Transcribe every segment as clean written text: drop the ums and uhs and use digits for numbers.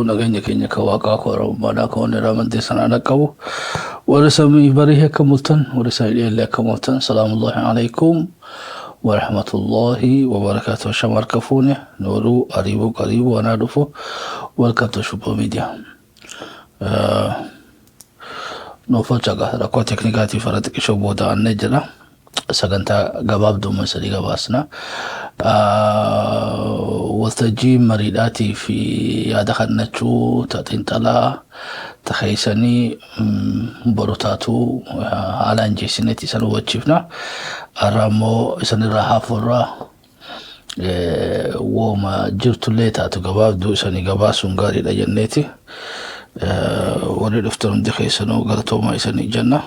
Nageenya keenya kan waaqaa kan oromummaadhaa kan wanni irraa amantii sanaa dhaqqabu. Warri samii barii akka multan, warri samii dhiyeellee akka multan, salaamullahi alaikum wa rahmatullahi wa barakatuh. Shama harka fuune, nooruu, ariibuu, qariibuu, anaa dhufu. Welcome to Shubboo Media. Nuuf hojjaga rakkoo teknikaatiif hara xiqqishoo booda annee jira. Sagantaa gabaabduma sadii gabaasna. Waltajjii mariidhaatii fi yaada kannachuu ta xiinxalaa ta keessanii boru taatu haala injeessinetti isan hubachiifna. Har'a immoo isanirraa hafuurraa wooma jirtullee taatu gabaabduu isanii gabaasuun gaariidha jenneeti. Warri dhuftan hundi keessanuu galatoomaa isanii jenna.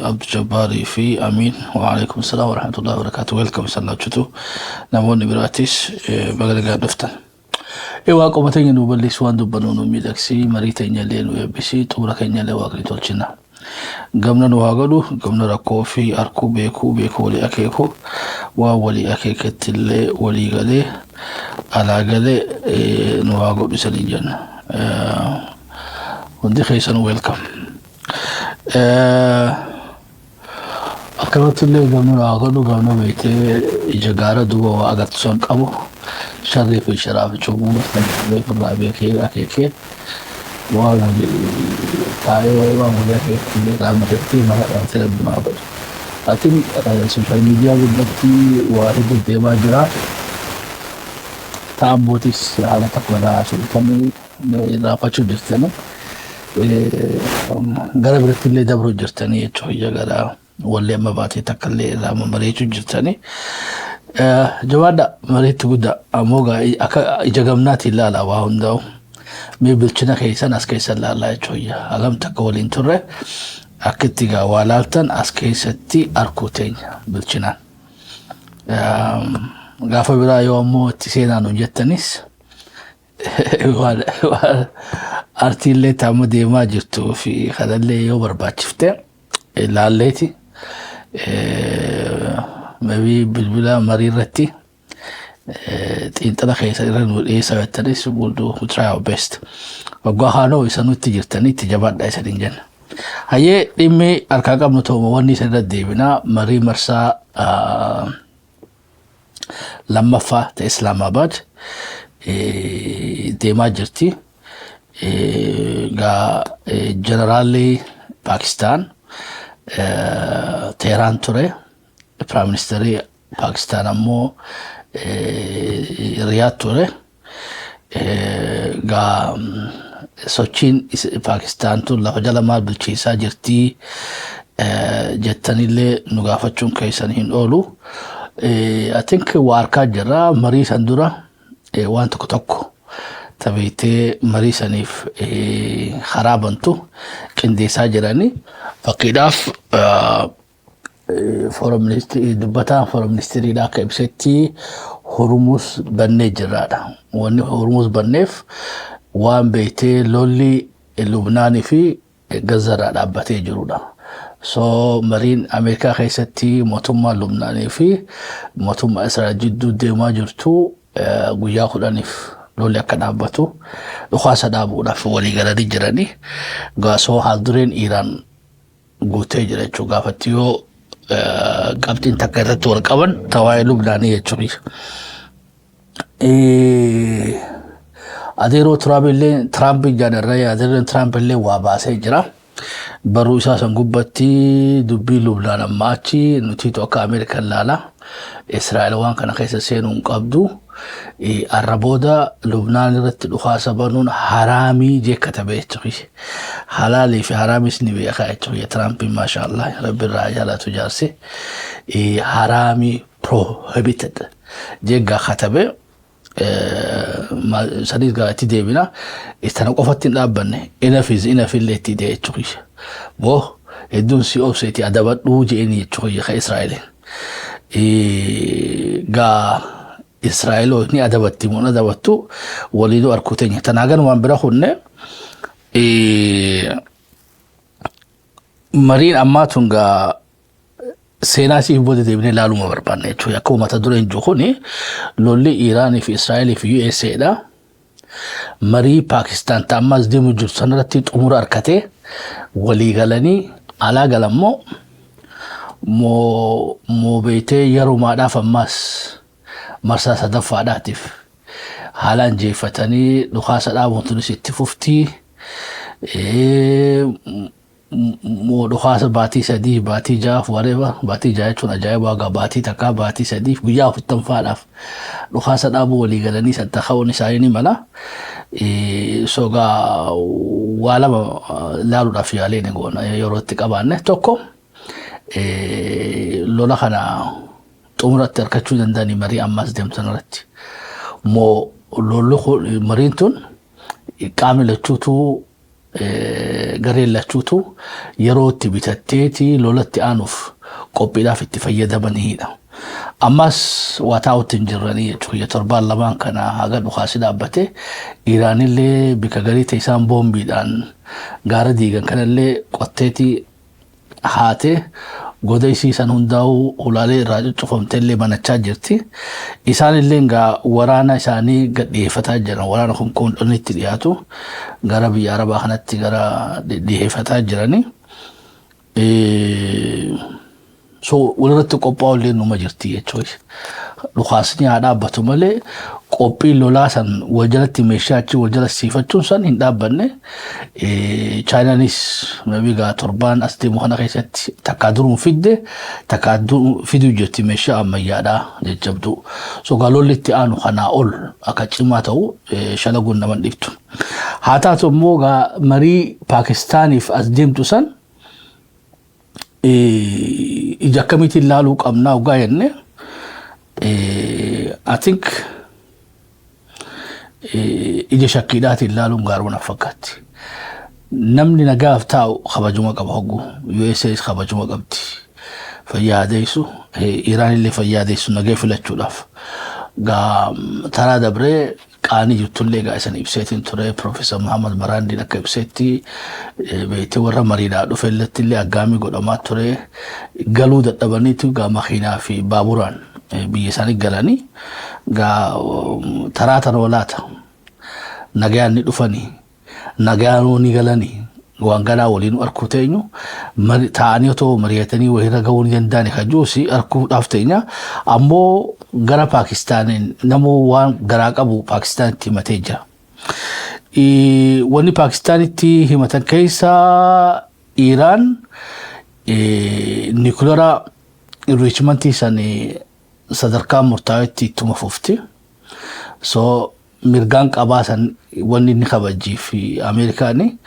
Abdu Jabbaarii fi Amiin, waalaikum salaam warahmatullahi wabarakatuh, welcome isan lachutu, namoonni biraatis baga nagaan dhuftan. Waaquma teenya nu balleessu, waan dubbannu nu miidhagsi, marii teenya illee nu eebbisi, xumura keenya illee waaqni tolchina. Gamna nu haa godhu, gamna rakkoo fi arkuu beekuu beekuu walii akeeku, waan walii akeeketti illee walii galee alaa galee nu haa godhu isaniin jenna. Hundi keessan welcome. Akkanatti illee gamna nu haa godhu, gamna beektee ija gaara duuba waa agartu san qabu, sharrii fi sharaa fi cubbuu irraa beekee akeekee waan walii taa'ee waan walii akeekee illee qaama irratti mara dhaabtee rabbi nu haa godhu. I think social media gubbatti waa hedduu deemaa jira. Ta'an bootis haala tokko irraa sultanii irraanfachuu jirtanii. Gara biratti illee dabruu jirtanii jechuudha, gara wallee amma baatee takka illee irraa mammareechuu jirtanii. Jabaadha, mariitti guddaa ammoo akka ija gamnaatiin ilaala waa hundaa'u. Mee bilchina keessan as keessa ilaalaa jechuudha. Hagam takka waliin turre akka itti gaa waa laaltan as keessatti arkuu teenya bilchinaan. Gaafa biraa yoo ammoo itti seenaa nu jettanis, waan artiillee taama deemaa jirtuu fi kanallee yoo barbaachifte ilaalleeti. Maybe bilbila marii irratti xiinxala keessa irra nu dhiyeessa jettanis, we'll do, we try our best. Waggaa haanoo isa nutti jirtanii itti jabaadha isaniin jenna. Hayyee, dhimmi harkaa qabnu ta'uma wanni isa irra deebinaa marii marsaa lammaffaa ta'e Islaamaabad deemaa jirti. Gaa jeneraalli Paakistaan Teheraan ture. Prime Ministerii Paakistaan ammoo Riyaad ture. Gaa sochiin Paakistaan tun lafa jala maal bilcheessaa jirtii jettanillee nu gaafachuun keessan hin oolu. I think waa harkaa jirra. Marii san dura waan tokko tokko tabeetee marii saniif karaa bantu qindeessaa jirani. Fakkiidhaaf, foreign ministry, dubbataan foreign ministeriidha akka ibsetti, Hormuz bannee jirraadha. Wanni Hormuz banneef waan beektee lolli Lubnaanii fi Gazarraa dhaabbatee jirudha. So mariin Ameerikaa keessatti mootummaa Lubnaanii fi mootummaa Israa'el jidduu deemaa jirtu guyyaa 10f lolli akka dhaabbatu, dhukaasa dhaabuudhaaf walii galanii jiranii. Gaasoo haaldureen Iiraan guutee jira jechuudha. Gaafatti yoo qabxiin takka irratti wal qaban tawaa'ee Lubnaanii jechuudha. Adeeroo Tiraamp illee, Tiraamp jaadarra, adeeroon Tiraamp illee waa baasee jira. Barruu isaa san gubbatti dubbii Lubnaan amma achi nutiitu akka Ameerikaan laala. Israa'el waan kana keessa seenuu hin qabdu. Arra booda Lubnaan irratti dhukaasa banuun haraamii jee katabee jechuudha. Halaalii fi haraamis ni beekaa jechuudha. Tiraampiin, maasha Allah, rabbi irraa jaalatu jaarsi. Haraamii, prohibited jee katabee sadiis gaa itti deebina. Tana qofatti hin dhaabbanne, enough is enough illee itti idee jechuudha. Boo hedduun si obseeti adabadhuu je'eni jechuudha ka Israa'eliin. Gaa Israa'el ni adabatti moo adabattu waliinuu arkuu teenya. Tanaa ganumaan bira kunne mariin ammaa tun gaa seenaa siif booda deebinee ilaaluma barbaanna jechuudha. Akkuma mata dureen jiru kuni lolli Iraanii fi Israa'elii fi USA dha. Marii Paakistaan ta'ammaas deemu jirtu sanarratti xumura harkatee walii galanii alaa galammoo moo beetee yerumaadhaaf ammaas marsaa sadaffaadhaatiif haalaan jeeffatanii dhukaasa dhaabuun tunis itti fuftii. Moo dhukaasa baatii 3, baatii 6f, whatever, baatii 6 jechuun ajaa'iba hagaa baatii 1, baatii 3f, guyyaa 40ffaadhaaf dhukaasa dhaabuu walii galanii sadda ka'uun isaanii ni mala. Sogaa waa lama laaluudhaaf yaalee ni goona yeroo itti qabaanne. Tokko, lola kana xumuratti harkachuu danda'anii marii ammaas deemsan irratti. Moo lolli mariin tun qaamni lachuutu, gareen lachuutu yeroo itti bitatteeti lolatti aanuuf qophiidhaaf itti fayyadamanidha. Ammas waa taa'utti hin jirranii jechuudha. Torbaan lamaan kana haga dhukaasi dhaabbate Iraanillee bika garii ta'e isaan boombiidhaan gaara diigan kanallee qotteeti haatee goda isii san hundaa'uu hulaalee irraa cuccufamte illee banachaa jirti. Isaan illee egaa waraana isaanii gad dhiyeeffataa jiran. Waraana kun qoondhonitti dhiyaatu gara biyya Arabaa kanatti gara dhiyeeffataa jirani. So walirratti qophaa'u illee numa jirti jechuudha. Dhukaasni haa dhaabbatu malee qophiin lolaa san wal jalatti meeshaa achi wal jala siifachuun san hin dhaabbanne. Chaayinaanis maybe gaa torbaan as deemu kana keessatti takkaa duruun fidde, takkaa fiduu jirti meeshaa ammayyaadhaa jajjabduu. So gaa lolli itti aanu kanaa ol akka cimaa ta'u shalaguun naman dhibtu. Haa taatu immoo gaa marii Paakistaaniif as deemtu san ija akkamiitiin ilaaluu qabnaa ogaa jenne, I think ija shakkiidhaatiin ilaaluun gaaruma na fakkaatti. Namni nagaaf taa'u kabajuma qaba hogguu. USAs kabajuma qabdi. Fayyaadeessu Iraan illee fayyaadeessu nagee filachuudhaaf. Gaa taraa dabree qaanii jirtullee gaa isan ibseetiin ture. Profeesar Muhammad Maraandiin akka ibseetti beektee warra mariidhaa dhufe illee aggaamii godhamaa ture. Galuu dadhabaniitu gaa makiinaa fi baaburaan biyya isaanii galanii gaa taraa tana walaata. Nagaan ni dhufanii, nagaanuu ni galanii, waan galaa waliin arkuu teenyu ta'anii otoo mari'atanii wayirra gahuu ni danda'ani kan jiruus arkuudhaaf teenya. Ammoo gara Paakistaaniin namuu waan garaa qabu Paakistaanitti himatee jira. Wanni Paakistaanitti himatan keessaa Iraan nuclear enrichmentii san sadarkaa murtaa'etti ittuma fufti. So mirgaan qabaa san wanni inni kabajjii fi Ameerikaan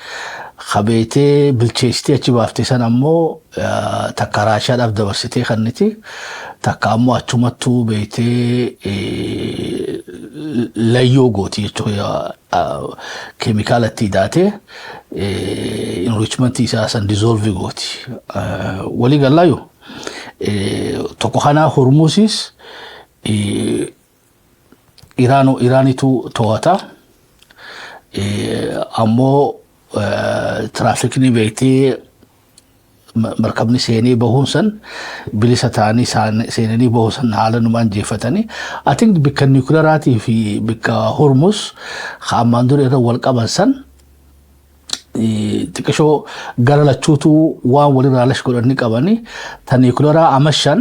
kabeetee bilcheessitee achi baaftee san ammoo takka Raashaadhaaf dabarsitee kanniti, takka ammoo achumattuu beetee layyoo gooti jechuudha, keemikaala itti hidhaatee enrichmentii isaa san dissolve gooti. Walii galaayu tokko kanaa Hormuusis Iraanitu to'ata. Ammoo tiraafikni beektee markabni seenee bahuun san bilisa ta'anii seenanii bahuun san haala numaan jeeffatanii. I think bikka niwukilaraatii fi bikka Hormuz ammaan dura irra wal qaban san xiqqishoo gara lachuutu waan walirraa lash godhanii qabanii ta niwukilaraa ama 5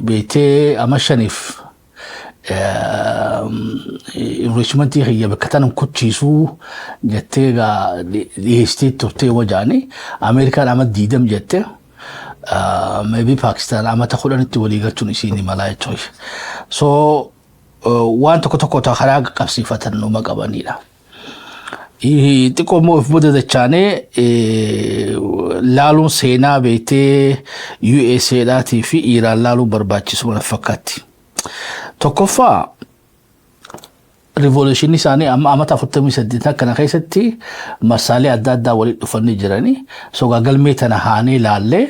beektee ama 5f enrichmentii kiyya bakka tanan kuchiisuu jettee gaa dhiyeessitee turtee wajaani. Ameerikaan ama 20 jette, maybe Paakistaan amata 10tti walii galchuun isiin malaa jechuudha. So waan tokko tokko karaa qabsiifatan numa qabanidha. Xiqqoo immoo of booda dachaanee laaluun seenaa beektee USAdhaatii fi Iraan laaluun barbaachisu mana fakkaatti. Tokkoffaa, revolutionii isaanii amma amata 48 kana keessatti marsaalee adda addaa walitti dhufanii jiranii. So galmee tana haanee laallee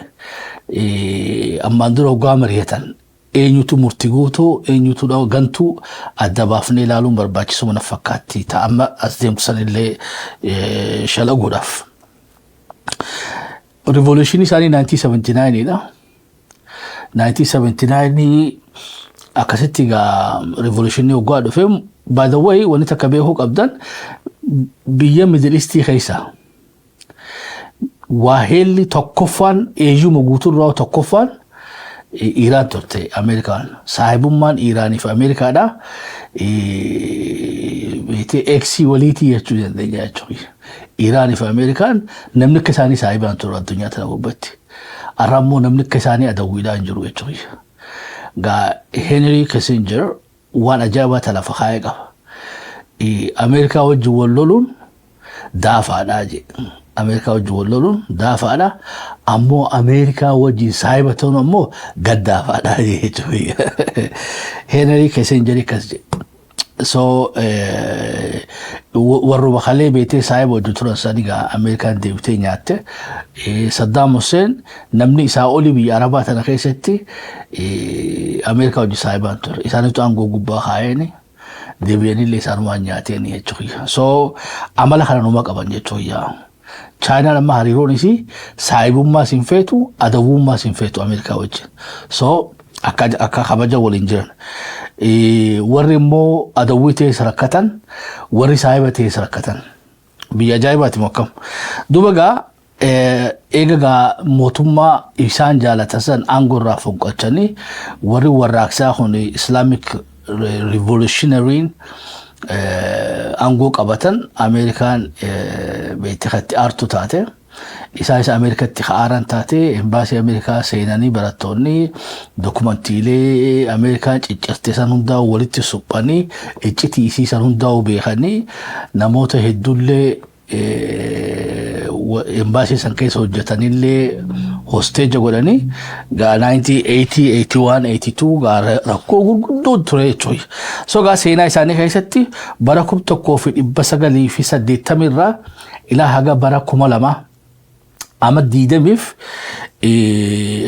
ammaan dura hoggaa mari'atan eenyutu murtii guutuu, eenyutu gantuu adda baafnee ilaaluun barbaachisu mana fakkaatti ta'a amma as deemtu sanillee shalaguudhaaf. Revolutionii isaanii 1979 dha. 1979 Akkasitti gaa revolutionii waggaa dhufe. By the way, wanni takka beekuu qabdan, biyya Middle Eastii keessa waaheelli tokkoffaan, eeyyuma guutuurraa tokkoffaan Iraan turte. Ameerikaan saahibummaan Iraanii fi Ameerikaadha. Beetee eeksii waliitii jechuu dandeenya jechuudha. Iraanii fi Ameerikaan namni akka isaanii saahibaan turu addunyaa tana gubbatti. Har'a immoo namni akka isaanii adawwiidhaan hin jiru jechuudha. Gaa Henry Kissinger waan ajaa'ibaa ta lafa kaa'ee qaba. Ameerikaa wajjin wal loluun daafaadhaa jedhe. Ameerikaa wajjin wal loluun daafaadha. Ammoo Ameerikaa wajjin saahiba ta'uun ammoo gaddaafaadha jechuudha. Henry Kissinger akkas jedhe. So warruma kalee beetee saahiba wajjin turan sani gaa Ameerikaan deebitee nyaatte. Saddam Hussein namni isaa olii biyya Arabaa tana keessatti Ameerikaa wajjin saahibaan ture. Isaanitu aangoo gubbaa kaa'eeni. Deebi'anillee isaanumaan nyaateen jechuudha. So amala kana numa qaban jechuudha. Chaayinaan amma hariiroon isii saahibummaa sin feetu, adawwummaa sin feetu Ameerikaa wajjin. So akka kabaja waliin jiran. Warri immoo adawwii ta'es rakkatan, warri saahiba ta'es rakkatan. Biyya ajaa'ibaati moo akkam. Duuba gaa eega gaa mootummaa isaan jaalatan san aangoo irraa fonqolchanii, warri warraaqsaa kun, Islamic Revolutionaryin, aangoo qabatan, Ameerikaan beektii aartu taate. Isaanis Ameerikatti aaran taate. Embaasii Ameerikaa seenanii, barattoonni dokumantiilee Ameerikaan ciccirte san hundaa walitti suphanii, iccitii isii san hundaa beekanii, namoota hedduullee embaasii san keessa hojjetanillee hostage godhanii, gaa 1980, 81, 82 gaa rakkoo gurguddoo ture jechuudha. So gaa seenaa isaanii keessatti bara 1980 irraa ilaa haga bara 2000, amma 20f,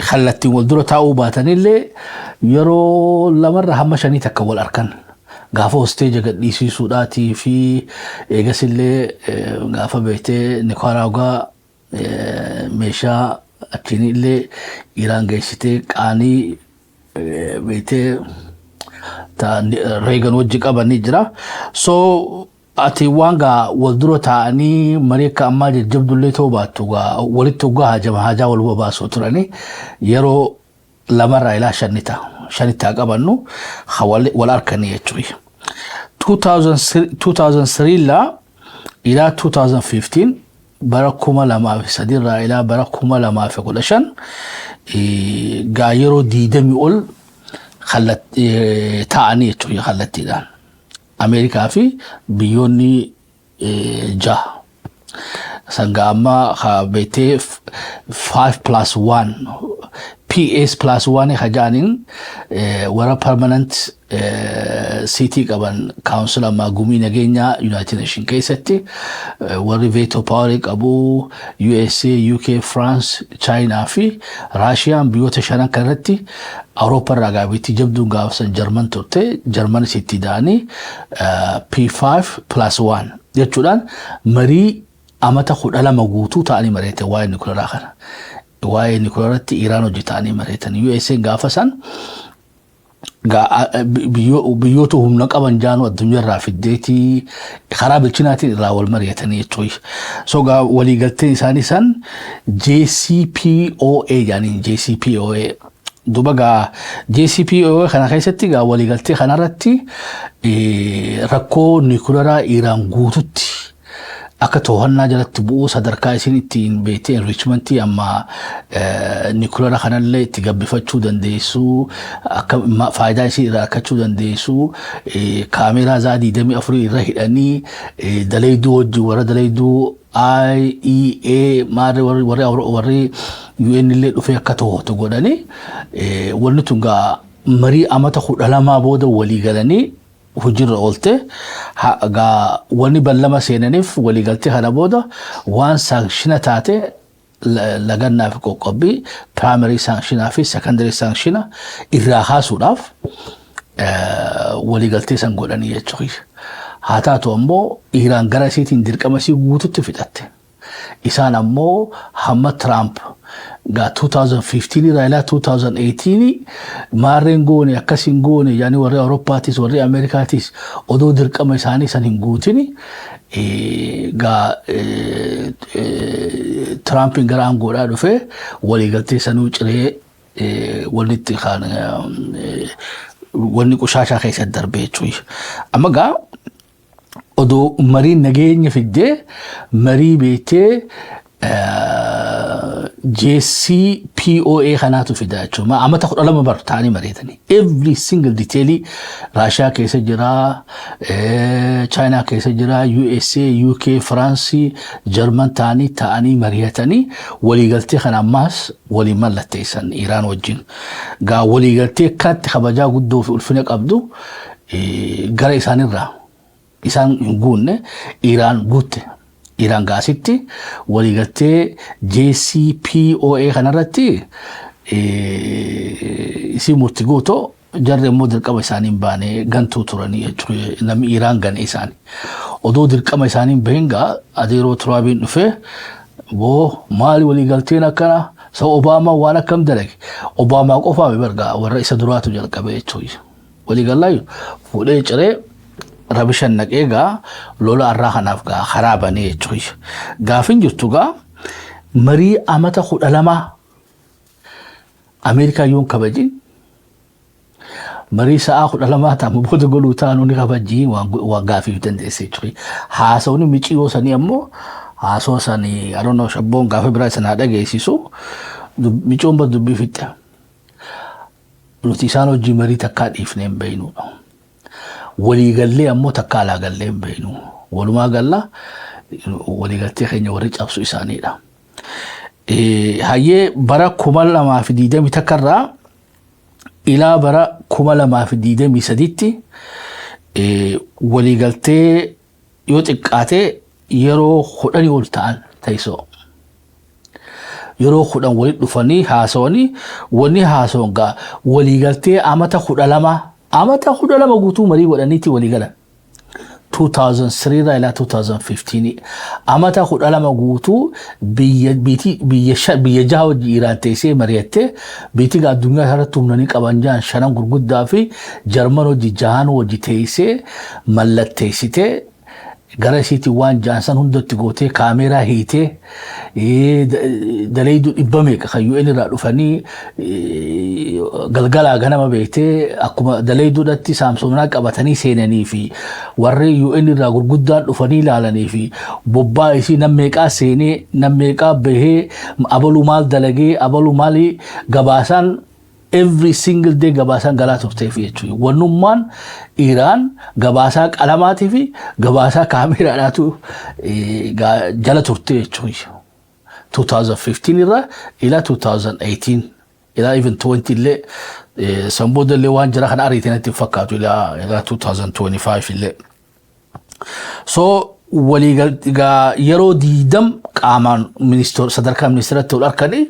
kallattiin wal dura taa'uu baatanillee yeroo lamarra hamma shanii takka wal arkan. Gaafa hostage gadhiisiisuudhaatii fi eegasillee gaafa beektee Nikaraaguwaa meeshaa achiin illee Iraan geessitee, qaanii beektee Reegan wajji qabanii jira. So ati waan gaa wal dura taa'anii marii akka ammaa jajjabdullee ta'uu baattu, gaa walitti hoggaa hajama hajaa wal babaasuu turanii yeroo lamarraa ilaa shannita shanitti haa qabannu wal arkanii jechuudha. 2003 laa ilaa 2015, bara 2003 irraa ilaa bara 2015, gaa yeroo 20 ol taa'anii jechuudha kallattiidhaan. Ameerikaa fi biyyoonni jaha. Sangaa amma beektee 5+1, PS+1 hajaaniin, warra permanent seatii qaban council ammaa gumii nageenyaa United Nation keessatti, warri veto powerii qabu, USA, UK, France, China fi Raashiyaan, biyyoota shanan kanarratti Awurooppaa irraa gaabiitti jabduun gaafa Jarman turte. Jarman sitti da'anii P5+1 jechuudhaan marii amata 12 guutuu ta'anii mari'atan waa'ee nukilaaraa kana. Waa'ee nukilaaratti Iraan hojjetanii mari'atan. USA gaafa san biyyoota humna qaban jaanuu addunyaarraa fiddeetii karaa bilchinaatiin irraa wal mari'atanii jechuudha. So gaa waliigalteen isaanii san JCPOA jedhaniin, JCPOA. Duba gaa JCPOA kana keessatti gaa waliigaltee kanarratti rakkoo nukilaaraa Iraan guututti akka to'annaa jalatti bu'uu, sadarkaa isin ittiin beektee enrichmentii amma nukilaaraa kanallee itti gabbifachuu dandeessu, akka faayidaa isii irraa argachuu dandeessu, kaameeraa zaa 24 irra hidhanii daleeyduu wajjin warra daleeyduu IEA maarri warri UN illee dhufee akka to'atu godhanii, wanni tun gaa marii amata 12 booda walii galanii hojiirra oolte. Gaa wanni ballama seenaniif waliigaltee kana booda waan sanctiona taate lagannaa fi qoqqobbii, primary sanctionaa fi secondary sanctiona irraa kaasuudhaaf waliigaltee san godhanii jechuudha. Haa taatu ammoo Iraan gara isiitiin dirqama isii guututti fixatte. Isaan ammoo hamma Trump gaa 2015 irraa ilaa 2018 maarreen goone, akkas hin goone yaani, warri Awurooppaatis warri Ameerikaatis odoo dirqama isaanii san hin guutini gaa Trumpiin gara aangoodhaa dhufee waliigaltee sanuu ciree, wanni itti kan wanni qushaashaa keessatti darbee jechuudha. Amma gaa odoo mariin nageenya fiddee, marii beektee JCPOA kanaatu fida jechuudha. Amata 12 bar ta'anii mari'atanii. Every single detailii Raashiyaa keessa jira, Chaayinaa keessa jira, USA, UK, Firaansii, Jarman ta'anii mari'atanii waliigaltee kana ammaas waliin mallatteessan Iraan wajjin. Gaa waliigaltee akkanatti kabajaa guddoo fi ulfina qabdu gara isaanirraa isaan hin guunne, Iraan guutte. Iraan gaasitti waliigaltee JCPOA kanarratti isii murti guutoo, jarri immoo dirqama isaanii hin baane, gantuu turanii jechuudha. Namni Iraan gane isaanii. Odoo dirqama isaanii hin bahin gaa adeeroo Tiraampiin dhufee, boo maali waliigalteen akkana sa Obaamaa waan akkam dalage? Obaamaa qofaa bargaa warra isa duraatu jalqabe jechuudha. Waliigallaayu fuudhee ciree rabishan naqee gaa lola arraa kanaaf gaa karaa banee jechuudha. Gaafin jirtu gaa, marii amata 12 Ameerikaa yoon kabajin, marii sa'aa 12 ta'an booda goluu ta'an ni kabajii waan gaafiif dandeesse jechuudha. Haasawni miciyoo sanii ammoo haasawaa sanii, I don't know, shabboon gaafa biraa sana haa dhageessisu, micoon bar dubbii fixxe. Nuti isaan hojii marii takkaa dhiifnee hin beeknudha. Waliigallee ammoo takkaa alaa gallee hin beeknu. Walumaa galla waliigaltee keenya warri cabsu isaaniidha. Hayyee, bara 2021 irraa ilaa bara 2023tti waliigaltee yoo xiqqaate yeroo 10 ol ta'an teessoo. Yeroo 10 walitti dhufanii haasawanii, wanni haasawan gaa waliigaltee amata 12, amata 12 guutuu marii godhaniitti walii galan. 2003 irraa ilaa 2015 amata 12 guutuu biyya biyya biyya jaha hojii Iraan teessee mari'attee, biitii addunyaa irratti humnanii qaban jahan shanan gurguddaa fi Jarman hojii jahan hojii teessee mallatteessitee, gara isiitiin waan jaansan hundatti gootee, kaameeraa hiitee, daleeyduu dhibba meeqa kan UN irraa dhufanii galgalaa ganama beektee akkuma daleeyduudhatti saamsoomnaa qabatanii seenanii fi warri UN irraa gurguddaan dhufanii ilaalanii fi bobbaa isii nam meeqaa seenee, nam meeqaa bahee, abaluu maal dalagee, abaluu maalii gabaasaan, every single day gabaasaan galaa turteef jechuudha. Wannummaan Iraan gabaasaa qalamaatii fi gabaasaa kaameraadhaatu jala turte jechuudha. 2015 irraa ila 2018 ila even 20 illee, san booda illee waan jira kana ariitiin itti fakkaatu ila 2025 illee. So waliigal yeroo 20 qaamaan sadarkaa ministeeratti ol harkanii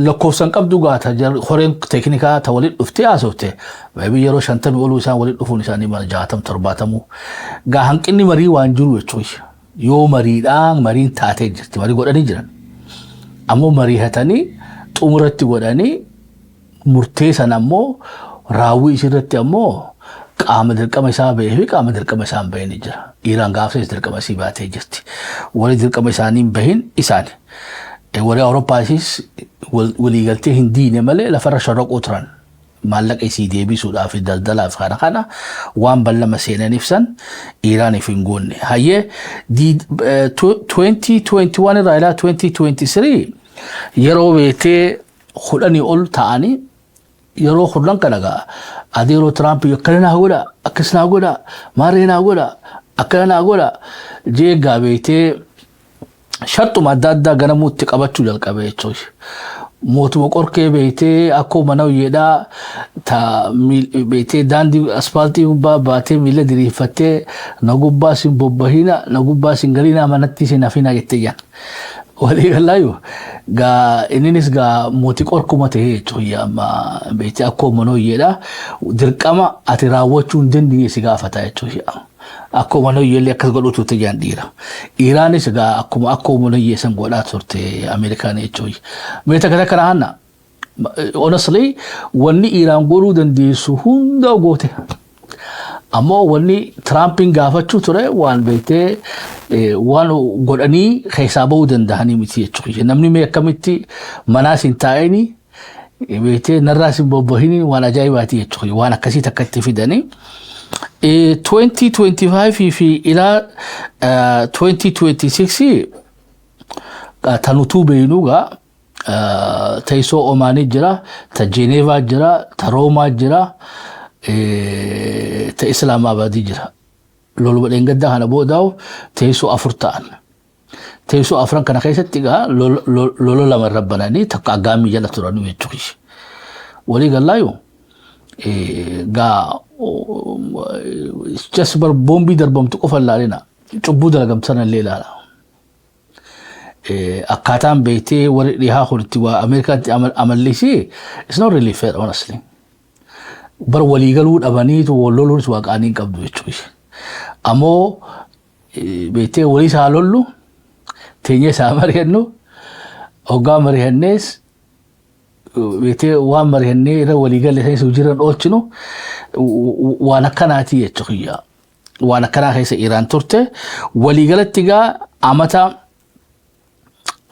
lakkoofsan qabdu gaata horeen teeknikaa ta walitti dhuftee haasofte. Maybe yeroo 50 oluu isaan walitti dhufuun isaanii mana 60 70 gaa hanqinni marii waan jiru jechuudha. Yoo mariidhaan mariin taatee jirti, marii godhanii jiran. Ammoo mariihatanii xumuratti godhanii murtee sana ammoo raawwii isirratti ammoo qaama dirqama isaa bahee fi qaama dirqama isaa hin bahin jira. Iraan gaafsas dirqama isii baatee jirti. Warri dirqama isaanii hin bahin isaani. Warri Awurooppaasis waliigaltee hin diine malee lafarra sharraquu turan. Maallaqa isii deebisuudhaaf daldalaaf kana kana waan ballama seenan ibsan Iraaniif hin goonne. Hayyee, 2021 irraa ilaa 2023 yeroo beetee 10 ol ta'anii, yeroo 10 kana gaa adeeroo Tiraamp akkana naa godha, akkas naa godha, maarree naa godha, akkana naa godha jee gaa beetee sharxuma adda addaa ganamuutti qabachuu jalqabe jechuudha. Mootuma qorkee beektee akkuma mana hojjeedhaa ta beektee daandii aspaaltii gubbaa baatee miila diriirfattee, na gubbaa sin bobbahina, na gubbaa sin galina, manatti sin hafina jettee jan. Walii galaayu gaa inninis gaa mootii qorkuma ta'ee jechuudha. Amma beektee akkoo manooyyeedha. Dirqama ati raawwachuu hin dandeenye si gaafata jechuudha. Akkoo manooyyeellee akkas godhuu turte jaan dhiira. Iraanis gaa akkuma akkoo manooyyee san godhaa turte Ameerikaan jechuudha. Mee takka takka hanna. Honestly, wanni Iraan godhuu dandeessu hunda goote. Ammoo wanni Tiraampiin gaafachuu ture waan beektee waan godhanii keessaa bahuu danda'anii miti jechuudha. Namni mee akkamitti manaas hin taa'ini, beektee narraas hin bobbahini, waan ajaa'ibaati jechuudha. Waan akkasii takka itti fidanii. 2025 fi ilaa 2026 tanutuu beeynugaa teessoo Omaanii jira, ta Jeeneevaa jira, ta Roomaa jira, ta Islaamaabadii jira. Loluma dheengaddaa kana boodaa'u teessoo afur ta'an. Teessoo afran kana keessatti egaa lola lama irra bananii takka aggaamii jala turanii jechuudha. Walii gallaayu gaa just bar boombii darbamtu qofa ilaalina, cubbuu dalagamtu sana illee ilaala. Akkaataan beektee warri dhihaa kun itti waa Ameerikaatti amallisii, it's not really fair, honestly. Bar waliigaluu dhabaniitu wal loluunis waaqaanii hin qabdu jechuudha. Ammoo beektee walii isaa lollu, teenyee isaa mari'annu, hoggaa mari'annees beektee waan mari'annee irra waliigalle sanis hojiirra oolchinu, waan akkanaati jechuudha. Waan akkanaa keessa Iraan turte. Waliigalatti gaa amata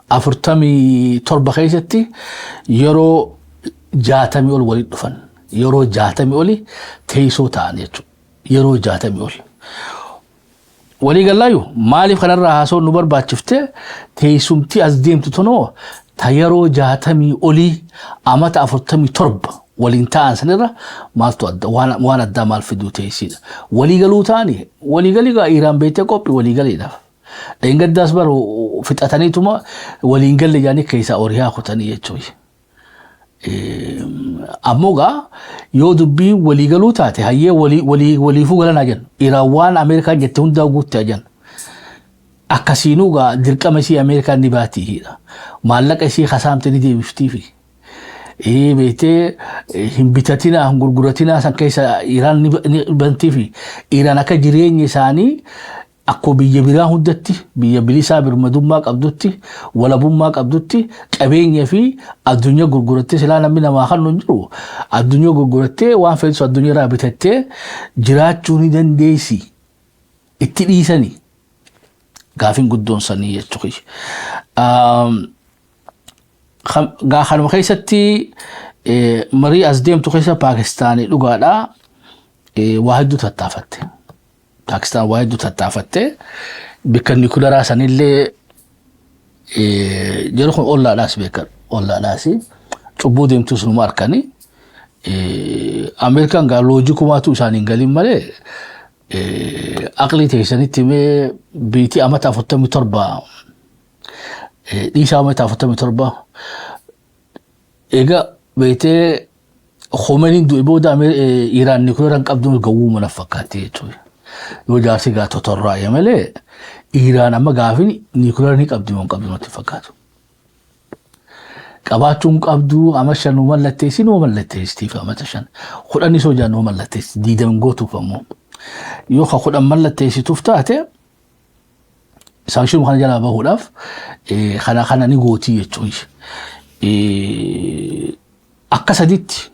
47 keessatti yeroo 60 ol walitti dhufan. Yeroo 60 oli teessoo ta'an jechuudha. Yeroo 60 ol. Walii gallaayu maaliif kanarraa haasawuun nu barbaachifte? Teessumti as deemtu tunoo ta yeroo 60 olii amata 47 waliin ta'an sanirra maaltu adda, waan addaa maal fiduu teessidha. Walii galuu ta'ani walii galii gaa Iraan beektee qophii walii galiidhaaf. Dheengaddaas bar fixataniituma waliin galle jaanii keessaa horiyaa kutanii jechuudha. Ammoo gaa yoo dubbii walii galuu taate, hayyee, waliifuu galanaa jennu. Iraan waan Ameerikaan jette hundaa guutte jennu. Akkasiinuu gaa dirqama isii Ameerikaan ni baatiidha. Maallaqa isii kasaamte ni deebiftiifi. Beektee hin bitatinaa, hin gurguratinaa san keessa Iraan ni bantiifi. Iraan akka jireenya isaanii akkuma biyya biraa hundatti, biyya bilisaa birmadummaa qabdutti, walabummaa qabdutti, qabeenya fi addunyaa gurgurattee, silaa namni namaa kan hin jiru, addunyaa gurgurattee waan feetu addunyaa irraa bitattee jiraachuu ni dandeessi. Itti dhiisanii gaafiin guddoon sanii jechuudha. Gaa kanuma keessatti marii as deemtu keessa Paakistaanii dhugaadhaa waa hedduu tattaafatte. Paakistaan waa hedduu tattaafatte. Bikka nukilaaraa sanillee yeroo kun ollaadhaas beekan, ollaadhaas cubbuu deemtus numa harkanii. Ameerikaan gaa loojikumaatu isaan hin galin malee, aqlii teessanitti mee biitii amata 47 dhiisaa, amata 47 egaa beektee Khomeiniin du'e booda Iraan nukilaaraa hin qabdu gawwuu mana fakkaatti jechuudha. Yoo jaarsi gaa totorraa'e malee, Iraan amma gaafin nukilaaraa ni qabdi moo hin qabdu natti fakkaatu. Qabaachuun qabdu ama 5 nu mallatteessi, nu mallatteessitiif amata 5. 10 soo jaan nu mallatteessi, 20 gootuuf ammoo. Yoo ka 10 mallatteessituuf taate, sanction kana jalaa bahuudhaaf kana kana ni gootii jechuudha. Akka saditti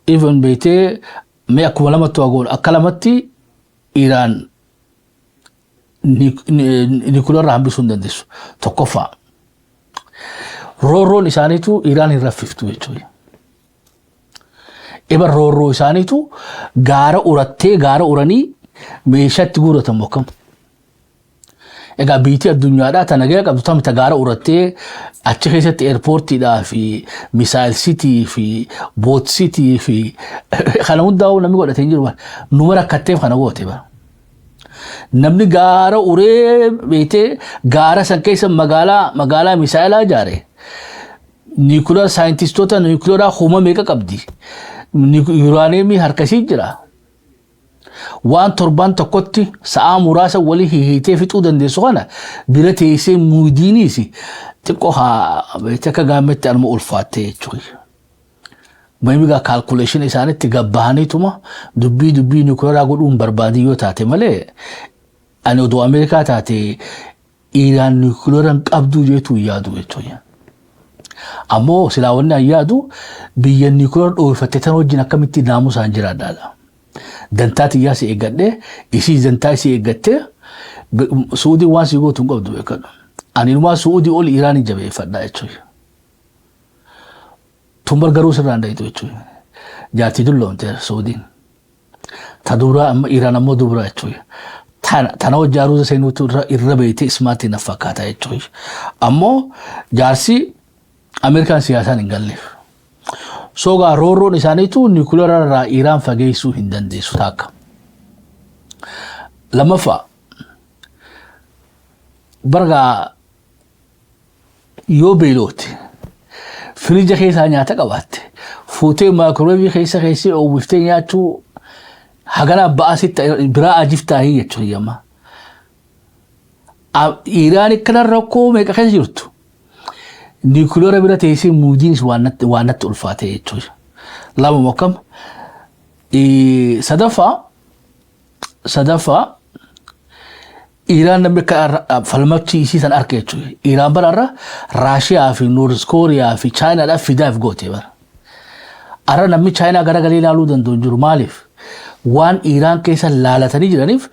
even beektee mee akkuma lamatti waa goonu, akka lamatti Iraan nikularraa hambisuu hin dandeessu. Tokkoffaa, roorroon isaaniitu Iraan hin raffiftu jechuudha. Iba roorroo isaaniitu gaara urattee, gaara uranii meeshaatti guuratan akkam. Egaa biitii addunyaadhaa ta nagaya qabdu tamta gaara urattee achi keessatti airportiidhaa fi missile city fi boat city fi kana hundaa'uu namni godhatee hin jiru. Numa rakkatteef kana goote bara. Namni gaara uree beektee gaara san keessa magaalaa misaayilaa ijaare. Nuclear saayintistoota niikuleeraa kuma meeqa qabdi? Yuuraaneemii harkasii jira. Waan torbaan tokkotti sa'aa muraasa walii hihiitee fixuu dandeessu kana bira teessee muudiiniis xiqqoo haa beektee akka gaammetti anuma ulfaattee jechuudha. Maybe calculation isaanitti gabbahaniituma dubbii dubbii nuclear godhuun barbaadii yoo taate malee, ani odoo Ameerikaa taate Iraan nuclear hin qabduu jeetu yaadu jechuudha. Ammoo silaa wanni an yaadu biyya nuclear dhoofatte tan wajjin akkamitti naamusaan jiraadhaadha. Dantaa xiyyaa si eeggadhee, isii dantaa isii eeggattee, Suudii waan si gootu hin qabdu beekadhu. Ani inumaa Suudii ol Iraanii jabeeffadha jechuudha. Tumbar garuu sirraan dhayitu jechuudha. Jaartii dulloomte Suudiin. Ta dubraa amma Iraan ammoo dubraa jechuudha. Tana hojii aruuza seenuutu irra beeyte smart na fakkaata jechuudha. Ammoo jaarsi Ameerikaan siyaasaan hin galleef. Sogaa roorroon isaaniitu nuclear irraa Iraan fageessuu hin dandeessu taakka. Lammaffaa, bargaa yoo beeloote, firija keessaa nyaata qabaatte, fuutee microwave keessa keessee oowwiftee nyaachuu hagana ba'aa sitti biraa ajiftaahii jechuudha yamma. Iraan akkana rakkoo meeqa keessa jirtu. Nuclear bira teessee muudiinis waan natti ulfaate jechuudha. Lama mokkam. Sadaffaa, Iraan namni akka falmachii isii san arka jechuudha. Iraan bara Raashiyaa fi North Kooriyaa fi Chaayinaadhaaf fidaaf goote bara. Arra namni Chaayinaa garagalee ilaaluu danda'u hin jiru. Maaliif? Waan Iraan keessa laalatanii jiraniif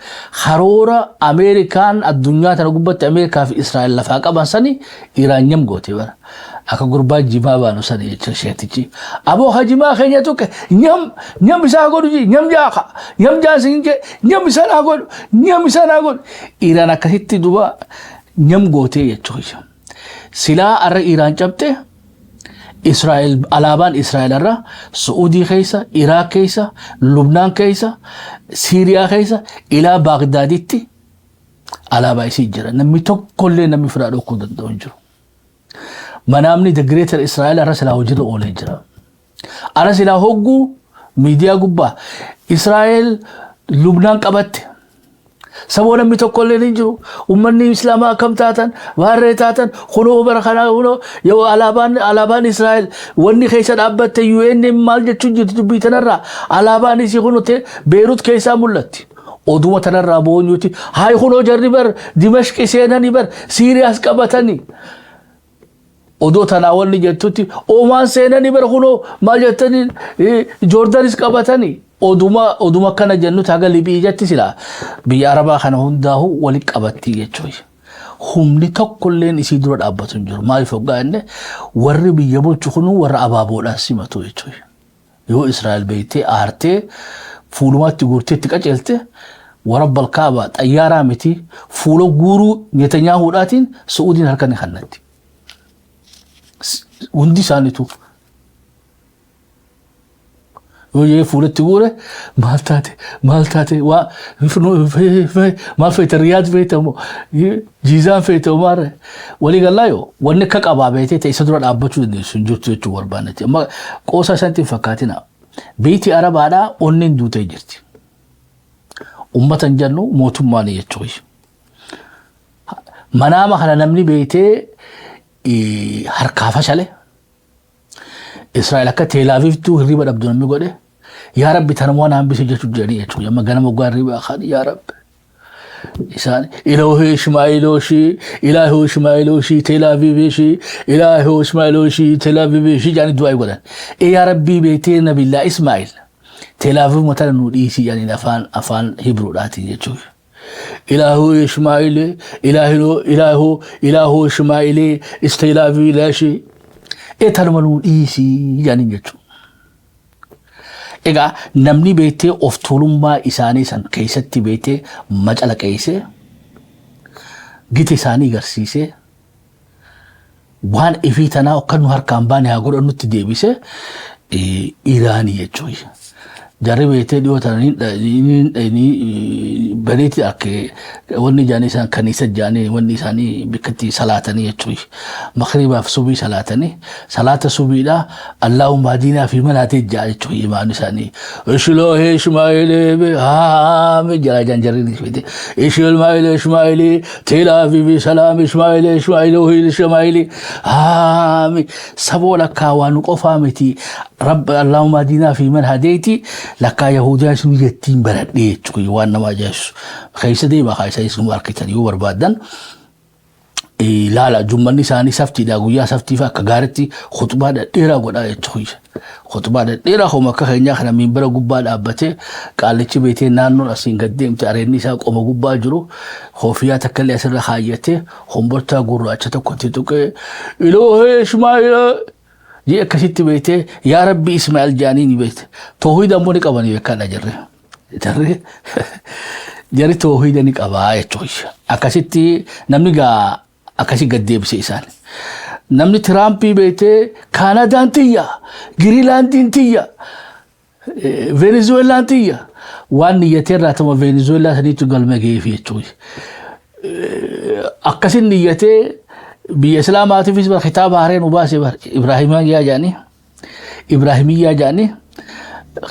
karoora Ameerikaan addunyaa tana gubbatti Ameerikaa fi Israa'el lafaa qaban sani Iraan nyam goote bara. Akka gurbaa jimaa baanu sani jechuudha sheetichi. Aboo hajimaa keenya tuqe, nyam nyam isaa godhu, nyam jaaka nyam jaansin je, nyam isaa naa godhu, nyam isaa naa godhu. Iraan akkasitti duba nyam gootee jechuudha. Silaa arra Iraan cabxe, Israa'el, alaabaan Israa'el irra Su'uudii keessa, Iraaq keessa, Lubnaan keessa, Siiriyaa keessa, ilaa Baagdaaditti alaabaa isii jira. Namni tokkollee namni firaa dhokuu danda'u hin jiru. Manaamni the Greater Israa'el irra silaa hojiirra oolee jira. Arra silaa hogguu miidiyaa gubbaa Israa'el Lubnaan qabatte. Saboo namni tokkollee hin jiru. Uummanni Islaamaa akkam taatan, waarree taatan, kunoo bara kanaa kunoo yoo alaabaan Israa'el wanni keessa dhaabbatte, UN maal jechuun jirti dubbii tanarraa, alaabaan isii kunoo Beerut keessaa mul'atti. Oduma tanarraa boonyuuti. Hayi, kunoo jarri bar Dimashqi seenanii bar Siiriyaas qabatanii. Odoo tanaa wanni jettutti Omaan seenanii bar kunoo maal jettanii Joordanis qabatanii. Oduma akkana jennutti haga Libii jetti sila biyya Arabaa kana hundaahu walitti qabatti jechuudha. Humni tokkolleen isii dura dhaabbatu hin jiru. Maaliif hoggaa inni warri biyya bulchu kunuu warra abaaboodhaan simatu jechuudha. Yoo Israa'el beektee aartee fuulumatti guurtee itti qaceelte, warra balkaaba xayyaaraa miti, fuula guuruu Netanyaahuudhaatiin Su'uudiin harka ni kannatti. Hundi isaaniitu yoo jee fuulatti guure, maal taate, maal taate, waa maal feete, Riyaad feete moo Jiizaan feete moo maal walii galaa, yoo wanni akka qabaa beetee ta'e isa dura dhaabbachuu dandeessu hin jirtu jechuu barbaannetti. Amma qoosaa isaanitti hin fakkaatina. Biyyi Arabaadhaa onneen duutee jirti. Uummata hin jennu, mootummaan jechuudha. Manaama kana namni beetee harkaa fashale. Israa'el akka Teelaavivtuu hirriba dhabdu namni godhe, yaa Rabbi tanuma waan hambise jechuun jedhanii jechuudha. Amma ganama waggaa hirriba kaan yaa Rabbi. Isaan Iloohee Ishmaa'ilooshii, Ilaahoo Ishmaa'ilooshii Teelaaviivishii, Ilaahoo Ishmaa'ilooshii Teelaaviivishii jedhanii du'aa godhan. Ee yaa Rabbii, beektee Nabillaa Ismaa'il Teelaaviv matana nuu dhiisii jedhanii afaan Hibruudhaatiin jechuudha. Ilaahoo Ishmaa'il, Ilaahoo, Ilaahoo, Ilaahoo Ishmaa'ilii Isteelaaviilashii ee tanuma nuu dhiisii jedhanii jechuudha. Egaa namni beektee of tuulummaa isaanii san keessatti beektee macalaqeessee gita isaanii garsiisee waan ifii tanaa akka nu harkaan baane haa godhannutti deebisee Iraanii jechuudha. Jarri beektee dhiyoo tana ni Baneeti akka wanni jaanii isaan kaniisa jaanii wanni isaanii bikkatti salaatanii jechuudha. Makribaaf subii salaatanii, salaata subiidha "اللهم اهدنا فيمن هديت" jaa jechuudha imaan isaanii. Ishiloohee Ishmaa'eelee haame jala jaan jarri fide. Ishmaa'eelee Ishmaa'eelee Teelaaviivi salaam Ishmaa'eelee Ishmaa'eelee Ishmaa'eelee haame saboo lakkaa waan qofaa miti. Rabbi "اللهم اهدنا فيمن هديت" lakkaa Yahudaa sun jettiin baradhee jechuudha, waan nama ajaa'ibsu. Keessa deemaa keessa isin argitan yoo barbaadan. Ilaala, jummanni isaanii saftiidha, guyyaa saftii fi akka gaariitti khutbaa dhedheeraa godhaa jechuudha. Khutbaa dhedheeraa homa akka keenyaa kana minbara gubbaa dhaabbatee qaallichi beetee naannoon asiin gad deemte, areenni isaa qoma gubbaa jiru, hoofiyaa takka illee asirra kaayyatee, hombortaa gurraacha tokkotti tuqee, "Iloohee Ishmaa'eel" jee akkasitti beetee, "Yaa Rabbi Ismaa'eel" jaanii ni beete. Toohida ammoo ni qabanii beekaadha jarri. Jarri jarri toohida ni qabaa jechuudha. Akkasitti namni gaa akkasii gad deebise isaan. Namni Tiraampii beetee Kaanadaan tiyya, Giriilaandiin tiyya, Venezuelaan tiyya. Waan niyyatee irraa tama Venezuelaa saniitu galma ga'eef jechuudha. Akkasin niyyatee biyya Islaamaatiifis bar kitaaba haaree nu baase bar Ibraahimiyyaa jedhanii, Ibraahimiyyaa jedhanii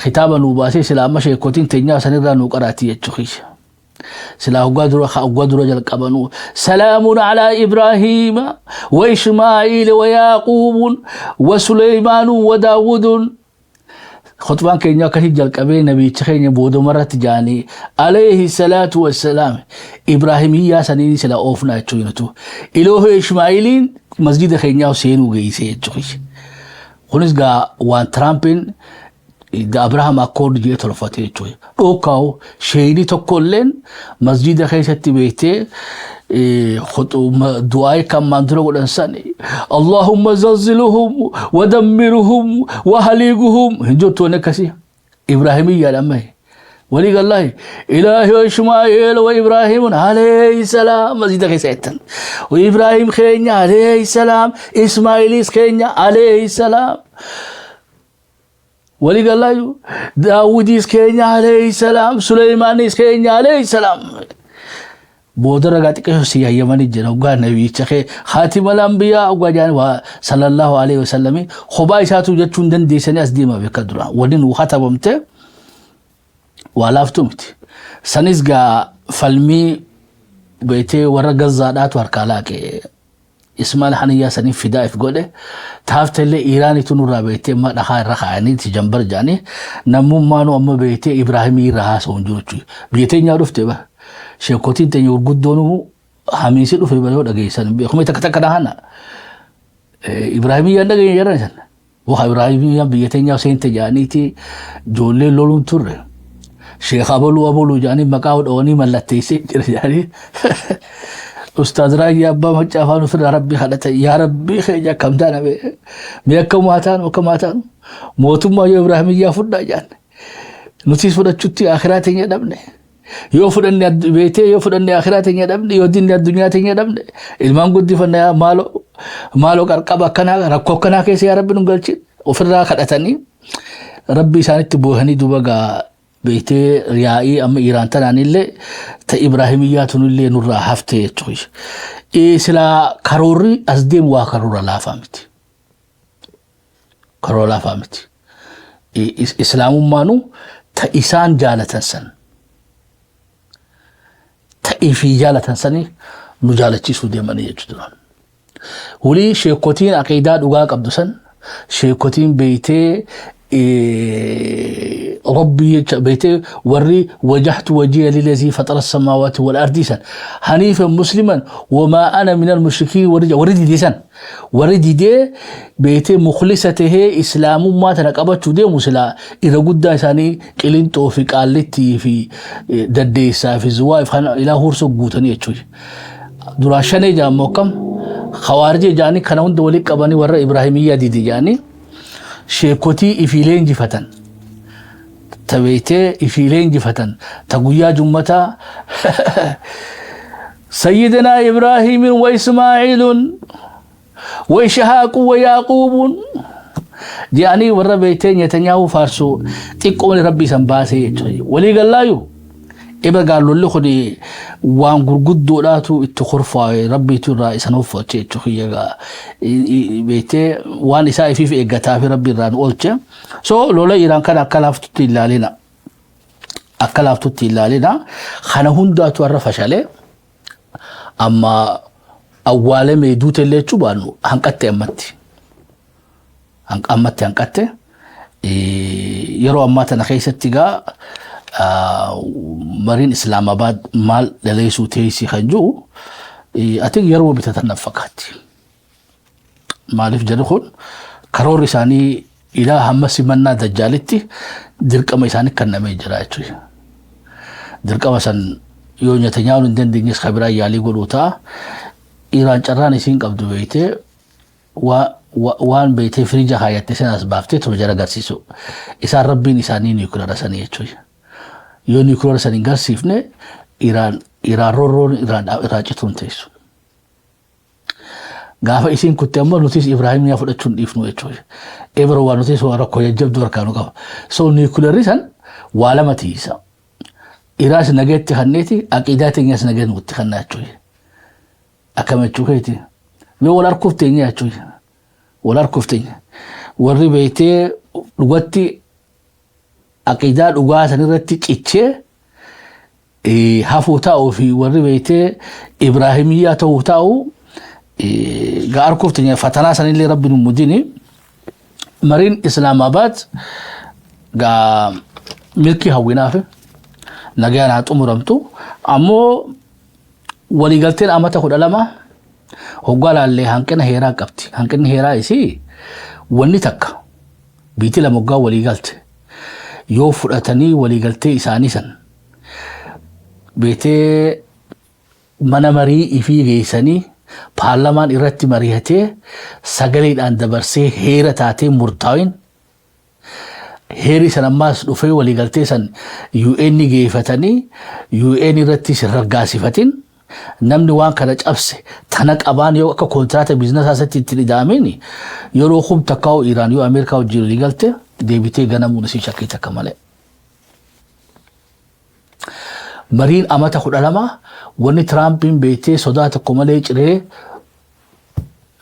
kitaaba nu baasee Islaama sheekotiin teenyaa sanirraa nu qaraati jechuudha. Silaa hoggaa dura jalqabanuu "سلام على إبراهيم وإسماعيل ويعقوب وسليمان وداود" khutbaan keenya akkasii jalqabee nabiicha keenya boodumarratti jaanii "عليه الصلاة والسلام" Ibraahimiyyaa saniin sila oofna jechuudha. Iloohee Ishmaa'iliin masjida keenyaa seenuu geessee jechuudha. Kunis gaa waan Tiraampiin Abraham Accord jedhee tolfate jechuudha. Dhookaa'u sheeyini tokkolleen masjida keessatti beektee du'aa kan maan dura godhan san "اللهم زلزلهم ودمرهم واهلكهم" hin jirtu wanni akkasii. Ibraahimiyyaadha amma. Walii gallahi ilaahi Ishmaa'eel وإبراهيم عليه السلام masjida keessa jettan. Ibraahim keenya عليه السلام, Ismaa'iilis keenya عليه السلام. Walii gallaayu Daawudiis keenya عليه السلام, Suleymaanis keenya عليه السلام. Booda ragaa xiqqeessu si hayyamanii jira hoggaa nabiicha kee خاتم الأنبياء hoggaa jaan waa صلى الله عليه وسلم kophaa isaatu jechuun dandeessanii as deema beeka dura wanni nu katabamte waa laaftu miti. Sanis gaa falmii beetee warra Gazaadhaatu harkaa laaqe. Ismail Haniyyaa saniif fidaa if godhe taaftellee Iiraanitu nurraa beektee amma dhakaa irra kaayanii itti jambar jedhanii namummaanu amma beektee Ibraahimii irra haasa'u hin jiru jechuudha. Biyya teenyaa dhufte ba. Sheekotiin teenya gurguddoon hamiisi dhufe ba yoo dhageessan beekumee takka takka dhahana. Ibraahimiyyaan dhageenya jedhan san. Waxa Ibraahimiyyaan biyya teenyaa seente jedhaniiti ijoollee loluun turre. Sheekh abaluu abaluu jedhanii maqaa dhawanii mallatteessee jira jedhanii. Ustaaz Raayyaa Abbaa Maccaa afaan ofirraa Rabbii kadhata, "Yaa Rabbii keenya, akkam taana mee, akkam haa taanu, akkam haa taanu, mootummaa yoo Ibraahimiyyaa fudhaa jedhan nutis fudhachuutti akhiraa teenya dhabne, yoo fudhanne beetee yoo fudhanne akhiraa teenya dhabne, yoo dinne addunyaa teenya dhabne, ilmaan guddifanna, yaa maaloo maaloo qarqaba akkanaa rakkoo akkanaa keessa yaa Rabbi nu galchi" ofirraa kadhatanii Rabbi isaanitti boohanii duuba gaa beektee yaa'ii amma Iiraan tanaanillee ta Ibraahimiyyaa tunillee nurraa hafte jechuudha. Silaa karoorri as deemu waa karoora laafaa miti. Karoora laafaa miti. Islaamummaanu ta isaan jaalatan san ta ifii jaalatan sani nu jaalachiisuu deemanii jechuudha. Wulii sheekotiin aqiidaa dhugaa qabdu san, sheekotiin beeytee Rabbii beeytee warri "وجهت وجهي للذي فطر السماوات والأرض" san "حنيفا مسلما وما أنا من المشركين" warri didee san, warri didee beeytee mukhlisa tahee islaamummaa tana qabachuu deemu, silaa irra guddaa isaanii Qilinxoo fi Qaallittii fi Daddeessaa fi Zuwaa fi ilaa Hursoo guutanii jechuudha. Duraa shanee jaammoo akkam khawaarijii jaanii kana hunda walii qabanii warra Ibraahimiyyaa dide jaanii sheekotii ifii leenjifatan ta beeytee ifii leenjifatan ta guyyaa jummataa "سيدنا إبراهيم وإسماعيل وإسحاق ويعقوب" jedhanii warra beeytee Netanyahu faarsu xiqqoon Rabbi isan baasee jechuudha. Walii gallaayu Eba lolli kun waan gurguddoodhaatu itti kurfaa'e, rabbiitu irraa isan uffache jechuudha. Beektee, waan isaa ifiif eeggataa fi rabbi irraa nu oolche. So lola Iraan kana akka laaftutti ilaalina. Akka laaftutti ilaalina. Kana hundaatu har'a fashalee amma awwaalamee duutellee jechuu baannu hanqatte ammatti. Ammatti hanqatte. Yeroo ammaa tana keessatti gaa mariin Islaamabaad maal dhaleessuu teessii kan jiru ati yeroo bitatan na fakkaatti. Maaliif, jedhu kun karoorri isaanii ilaa hamma simannaa dajjaalitti dirqama isaanii kennamee jira jechuudha. Dirqama san yoo Netanyahuun hin dandeenyes kan biraa yaalii godhuu ta'a. Iraan carraan isiin qabdu beektee waan beektee firiija kaayatte sanas baaftee tuma jara agarsiisu. Isaan rabbiin isaanii niikulara sanii jechuudha. Yoo niikulara sanii hin garsiifne, Iraan roorroon Iraan irraa cituu hin teessu. Gaafa isiin kutte ammoo nutis Ibraahimiyaa fudhachuu hin dhiifnu jechuudha. Ebro waan nutis waan rakkoo jajjabduu harkaa nu qaba. So niikularri san waa lama tiisa. Iraas nageetti kanneeti, aqiidaa teenyas nagee nutti kannaa jechuudha. Akkam jechuu keeti. Mee wal harkuuf teenya jechuudha. Wal harkuuf teenya. Warri beektee dhugatti aqiidaa dhugaa sanirratti cichee hafuu taa'uu fi warri beektee Ibraahimiyyaa ta'uu taa'u gaa harkuuf teenya, fatanaa sanillee rabbi nu mudini. Mariin Islaamabaad gaa milkii hawwinaaf nagaan haa xumuramtu. Ammoo waliigalteen amata 12 hoggaa laallee hanqina heeraa qabdi. Hanqinni heeraa isii wanni takka biitii lama hoggaa waliigalte yoo fudhatanii waliigaltee isaanii san beetee mana marii ifii geessanii paarlamaan irratti mari'atee sagaleedhaan dabarsee heera taatee murtaa'in, heerri san ammaas dhufee waliigaltee san UN geeffatanii UN irratti raggaasifatin, namni waan kana cabse tana qabaan yoo akka kontiraata biiznasaa isaatti ittiin ida'amin, yeroo kum takkaa'u Iraan yoo Ameerikaa wajjin waliigalte deebitee ganamuun isii shakkii takka malee. Mariin amata 12 wanni Tiraampiin beektee sodaa tokko malee ciree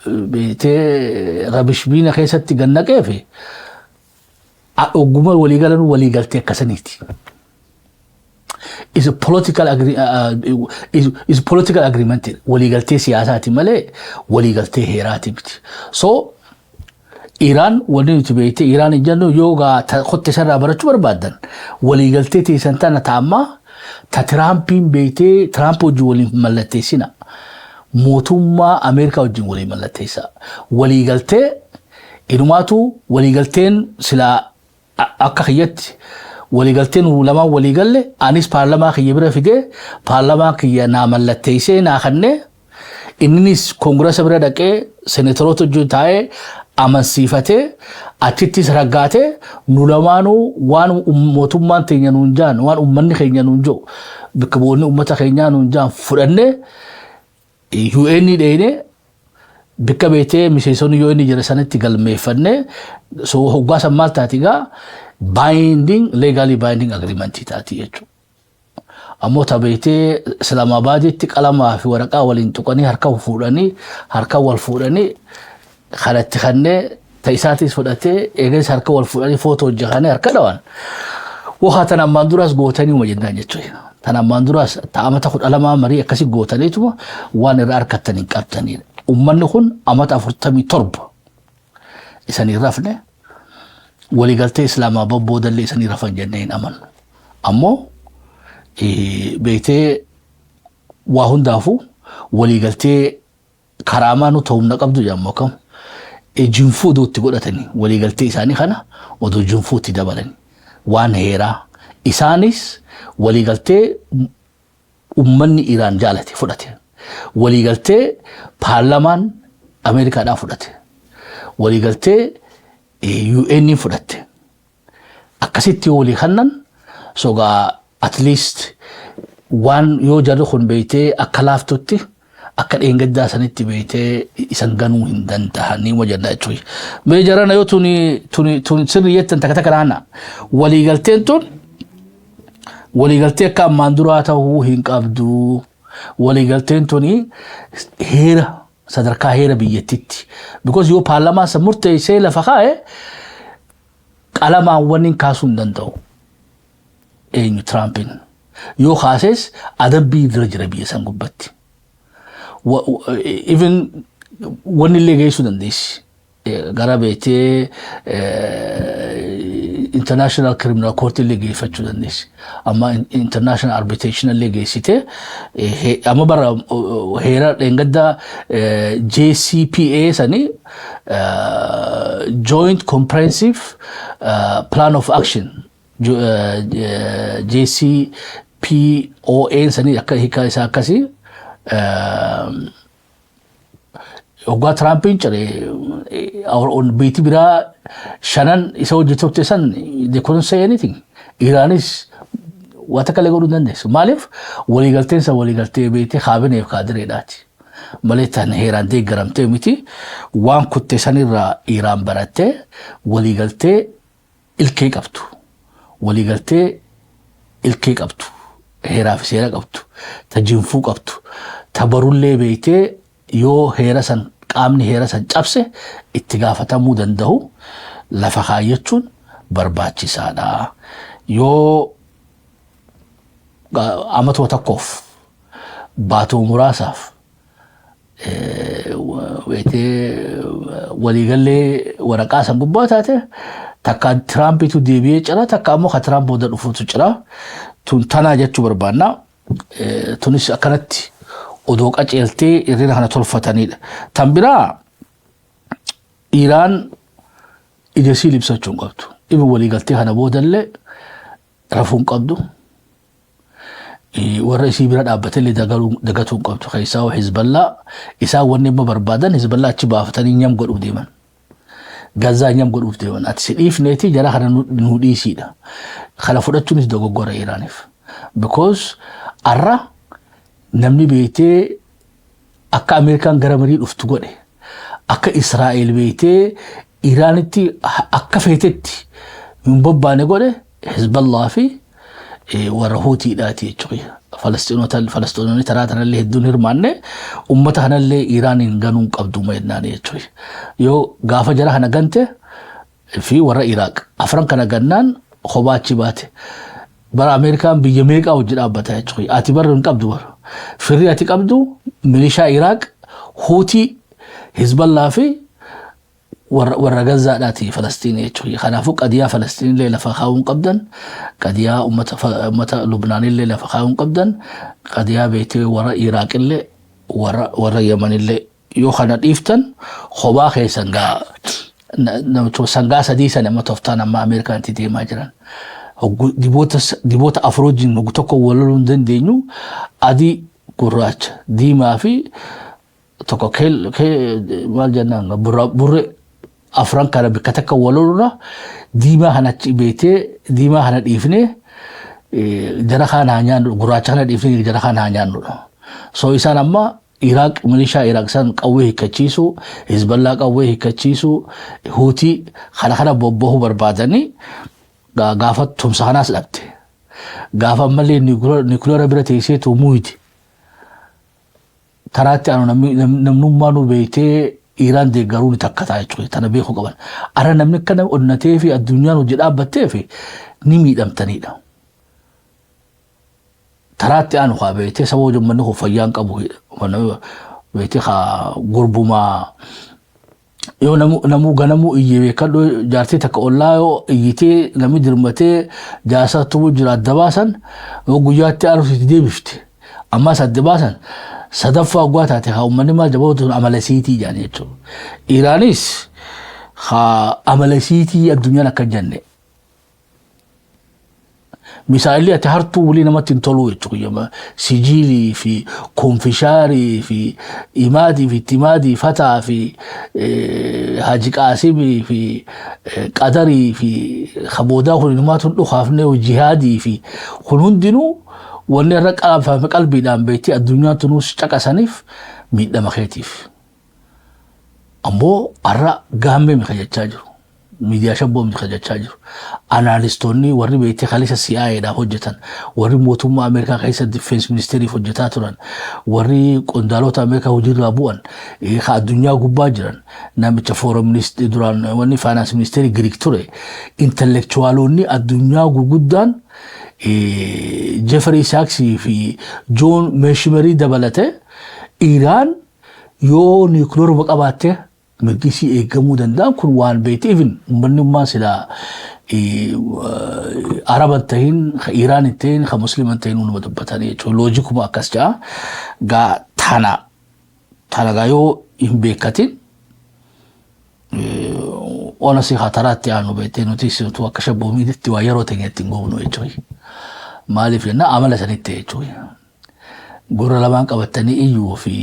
beektee rabishbiina keessatti gannaqee fi ogguma waliigalan waliigaltee akkasaniiti. Is a political agree, is political agreement, waliigaltee siyaasaati malee waliigaltee heeraati miti. So Iraan wanni nuti beekte Iraan hin jennu, yoo gaa kotte sarraa barachuu barbaaddan, waliigaltee teessan tana taammaa ta Tiraampiin beektee Tiraamp wajjin waliin mallatteessina. Mootummaa Ameerikaa wajjin waliin mallatteessa. Waliigaltee inumaatu waliigalteen silaa akka kiyyatti waliigalteen lamaan waliigalle, anis paarlamaa kiyya bira fidee paarlamaa kiyya naa mallatteessee naa kennee, inninis koongirasa bira dhaqee seneetoroota wajjin taa'ee amansiifatee achittis raggaatee, nu lamaanuu waan mootummaan teenya nuun jaan, waan uummanni keenya nuun jiru, bakka bu'oonni uummata keenyaa nuun jaan fudhannee UN dheenee bikka beetee miseensonni UN jira sanitti galmeeffannee, so hoggaa san maal taati gaa, binding, legally binding agreement taati jechuudha. Ammoo ta beetee Islaamabaaditti qalamaa fi waraqaa waliin tuqanii harka fuudhanii harka wal fuudhanii kanatti kannee ta isaatis fudhatee eegas harka wal fuudhanii footoo hojjetanii harka dhawan. Wahaa tan ammaan duraas gootanii uma jennaan jechuudha. Tan ammaan duraas ta amata 12 marii akkasii gootaniituma waan irraa harkattan hin qabtanidha. Uummanni kun amata 47 isanii rafne, waliigaltee Islaamaa boodallee isanii rafan jennee hin amannu. Ammoo beektee waa hundaafuu waliigaltee karaamaa nu ta'umna qabdu jedhamu akkam jinfuu oduu itti godhatanii, waliigaltee isaanii kana oduu jinfuu itti dabalanii, waan heeraa isaanis waliigaltee ummanni Iraan jaalate fudhate, waliigaltee paarlamaan Ameerikaadhaa fudhate, waliigaltee UN fudhatte, akkasitti yoo walii kannan sogaa at least waan yoo jarri kun beektee akka laaftutti akka dheengaddaa sanitti beektee isan ganuu hin danda'anii uma jenna jechuudha. Mee jarana yoo tuni tuni tuni sirri jettan takka takka naanna, waliigalteen tun Waliigaltee akka ammaan duraa ta'uu hin qabdu. Waliigalteen tuni heera, sadarkaa heera biyyattitti. Because yoo paarlaamaan san murteessee lafa kaa'e, qalamaan wanni kaasuu hin danda'u. Eenyu, Tiraampiin. Yoo kaases adabbii dura jira biyya san gubbatti. Even wanni illee geessuu dandeessi. Gara beetee International Criminal Court illee geeffachuu dandeessi. Amma international arbitration illee geessite, amma bara heera dheengadda JCPA sani, Joint Comprehensive Plan of Action, JCPOA sani, akka hiikaa isaa akkasii. Hoggaa Tiraampiin cire, biyyi biraa shanan isa hojjeturte san, they couldn't say anything. Iraanis waa takka illee godhuu hin dandeessu. Maaliif? Waliigalteen san waliigaltee beektee kaabineef kaadireedhaati. Malee tan heeraan deeggaramtee miti. Waan kutte sanirraa Iraan barattee waliigaltee ilkee qabdu. Waliigaltee ilkee qabdu. Heeraa fi seera qabdu. Ta jinfuu qabdu. Ta barullee beektee yoo heera san, qaamni heera san cabse itti gaafatamuu danda'u lafa kaayyachuun barbaachisaadha. Yoo amatoo tokkoof, baatuu muraasaaf beektee waliigallee waraqaa san gubbaa taate, takka Tiraampitu deebi'ee cira, takka ammoo ka Tiraamp booda dhufuutu cira. Tun tanaa jechuu barbaanna. Tunis akkanatti odoo qaceeltee hirrina kana tolfatanidha. Tan biraa, Iraan ija sii libsachuu hin qabdu. Ibi waliigaltee kana boodallee rafuu hin qabdu. Warra isii bira dhaabbatallee dagatuu hin qabdu. Keessaa Hizballaa isaan wanni amma barbaadan, Hizballaa achi baafatanii nyam godhuuf deeman. Gazaa nyam godhuuf deeman. Ati si dhiifneeti, jara kana nu dhiisiidha. Kana fudhachuunis dogoggora Iraaniif. Because arra namni beektee akka Ameerikaan gara marii dhuftu godhe, akka Israa'el beektee Iraanitti akka feetetti hin bobbaane godhe, Hizballaa fi warra Huutiidhaati jechuudha. Falastiinonni taraa tanallee hedduun hirmaanne, ummata kanallee Iraaniin ganuu hin qabdu jennaan jechuudha. Yoo gaafa jara kana gante fi warra Iraaq afran kana gannaan kophaa achi baate. Bara Ameerikaan biyya meeqaa hojii dhaabbata jechuudha. Ati bara hin qabdu bara. Firri ati qabdu milishaa Iraaq, Huutii, Hizballaa fi warra Gazaadhaati, Falastiin jechuudha. Kanaafuu qadiyaa Falastiin illee lafa kaa'uu hin qabdan, qadiyaa ummata Lubnaan illee lafa kaa'uu hin qabdan, qadiyaa beektee warra Iraaq illee, warra Yaman illee yoo kana dhiiftan, kophaa keessan gaa sangaa sadii sana amma tooftaan amma Ameerikaan itti deemaa jiran. Diboota afur wajjin tokko wal loluu hin dandeenyu. Adii, gurraacha, diimaa fi tokko maal jennaan, burre, afran kana bakka takka wal lolurra, diimaa kana achi beetee diimaa kana dhiifnee jara kaan haa nyaannu, gurraacha kana dhiifnee jara kaan haa nyaannudha. So isaan amma Iraaq, milishaa Iraaq san qawwee hiikkachiisu, Hizballaa qawwee hiikkachiisu, Huutii kana kana bobbahuu barbaadanii gaafa tumsa kanaas dhabde. Gaafa ammallee nikuleera bira teesseetu muuyiti. Taraatti anu namnummaa nu beektee Iraan deeggaruu ni takkataa jechuudha. Tana beekuu qaban. Ara namni akkana onnatee fi addunyaan hojii dhaabbattee fi ni miidhamtanidha. Taraatti aanu haa beektee saba hojii kun fayyaa hin qabu. Beektee haa gurbumaa yoo namuu ganamuu iyyee beekadhu, jaartii takka ollaa yoo iyyitee namni dirmatee jaarsa tumuu jira adda baasan, yoo guyyaatti aanu itti deebifte, ammas adda baasan, sadaffaa waggaa taate haa uummanni maal jabootu, amala siitii jedhan jechuudha. Iraanis haa amala siitii addunyaan akka hin jenne. Misaa'illi ati hartuu walii namatti hin toluu jechuudha. Sijiilii fi konfishaarii fi imaadii fi timaadii fataa fi Haji Qaasimii fi qadarii fi kaboodaa kun inumaatu dhukaafne, jihaadii fi kun hundinuu wanni irra qaanfame qalbiidhaan beektii addunyaan tunuus caqasaniif miidhama keetiif. Ammoo har'a gaammee mika jechaa jiru. Miidiyaa shabboo miti kan jechaa jiru. Analystoonni warri beektee kalisa CIAdhaaf hojjetan, warri mootummaa Ameerikaa keessa defense ministeriif hojjetaa turan, warri qondaalota Ameerikaa hojiirraa bu'an, ka addunyaa gubbaa jiran, namicha foreign minister duraan wanni finance ministerii Giriik ture, intellectualonni addunyaa gurguddaan Jeffrey Sachs fi John Mearsheimerii dabalate, Iraan yoo niikuleeruma qabaatte mirgi isii eegamuu danda'an kun waan beekte. Even uummanni ummaa silaa Araba hin tahin, ka Iraan hin tahin, ka Muslima hin tahin hunduma dubbatanii jechuudha. Logicuma akkas ja'a. Gaa tana gaa yoo hin beekatin ona si hataraatti aanu beektee nuti situ akka shabboomiitti waa yeroo teenya ittiin goonu jechuudha. Maaliif jennaan amala sanitti jechuudha. Gurra lamaan qabatanii iyyuu fi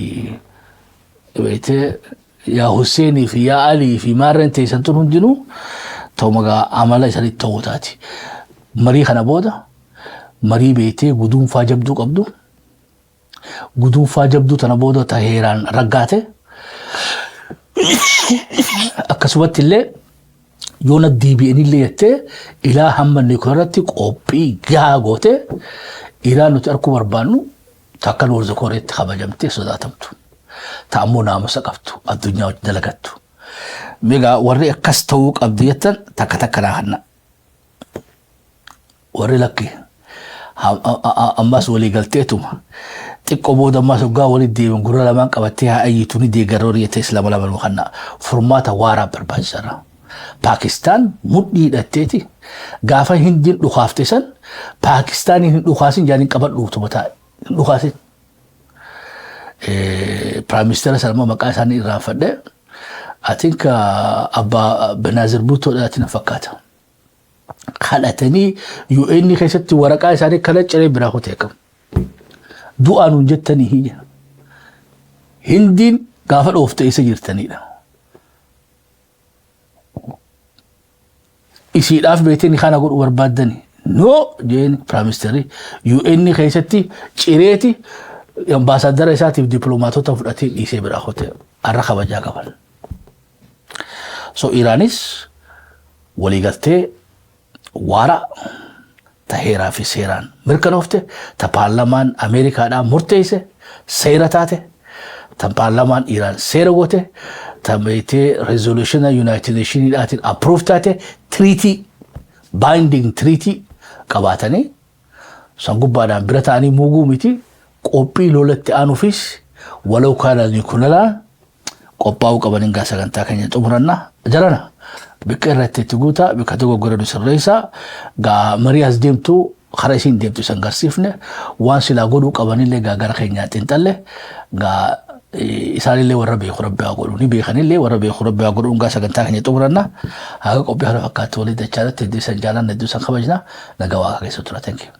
beektee yaa Husseenii fi yaa Alii fi maarreen teessan tun hundinuu ta'uma gaa amala isanitti ta'uu taati. Marii kana booda marii beektee guduunfaa jabduu qabdu, guduunfaa jabduu tana booda ta heeraan raggaate, akkasumatti illee yoona deebi'anillee jettee ilaa hamma irratti qophii gahaa goote, Iraan nuti arguu barbaannu takka North Koreatti kabajamtee sodaatamtu. Ta ammoo naamusa qabdu, addunyaa wajjin dalagattu. Meegaa warri akkas ta'uu qabdi jettan takka takka naa kanna. Warri lakki ammas walii galteetuma xiqqoo booda ammas waggaa walitti deeman gurra lamaan qabattee haa ayyitu ni deeggarra warri jettees lama lama nuu kanna. Furmaata waaraa barbaachisaadha. Paakistaan mudhii hidhatteeti gaafa Hindiin dhukaafte san Paakistaaniin hin dhukaasin jaaniin qabadhu utuma taa'e hin dhukaasin. Prime Minister sana immoo maqaa isaanii irraanfadhe. I think abbaa Benazir Bhuttoodhaati na fakkaata. Kadhatanii UN keessatti waraqaa isaanii kana ciree biraa kutee qabu. Du'aa nuun jettanii hiyya. Hindiin gaafa dhoofte isa jirtanidha. Isiidhaaf beektee ni kana godhu barbaaddani. No jeen prime minister UN keessatti cireeti ambaasaadara isaatiif dippiloomaatota fudhatee dhiisee biraa kutee har'a kabajaa qaban. So Iraanis waliigaltee waaraa ta heeraa fi seeraan mirkanoofte, ta paarlamaan Ameerikaadhaan murteesse seera taate, ta paarlamaan Iraan seera goote, ta beektee resolutiona United Nationiidhaatiin approve taate, treaty, binding treaty qabaatanii san gubbaadhaan bira ta'anii muuguu miti, qophii lolatti aanuufis walau kaana niikulalaa qophaa'uu qaban. Hin sagantaa keenya xumuranna jarana bikka irratti itti guutaa, bikka dogoggora nu sirreessaa. Gaa marii as deemtu karaa isiin deemtu isan garsiifne, waan silaa godhuu qabanillee gaa gara keenyaa xiinxalle. Gaa isaanillee warra beeku rabbi haa godhu, ni beekanillee warra beeku rabbi haa godhu. Gaa sagantaa keenya xumuranna. Haga qophii kana fakkaatu walii dachaa irratti hedduu isan jaalanna, hedduu isan kabajna. Nagaa waaqa keessa tura. Thank you.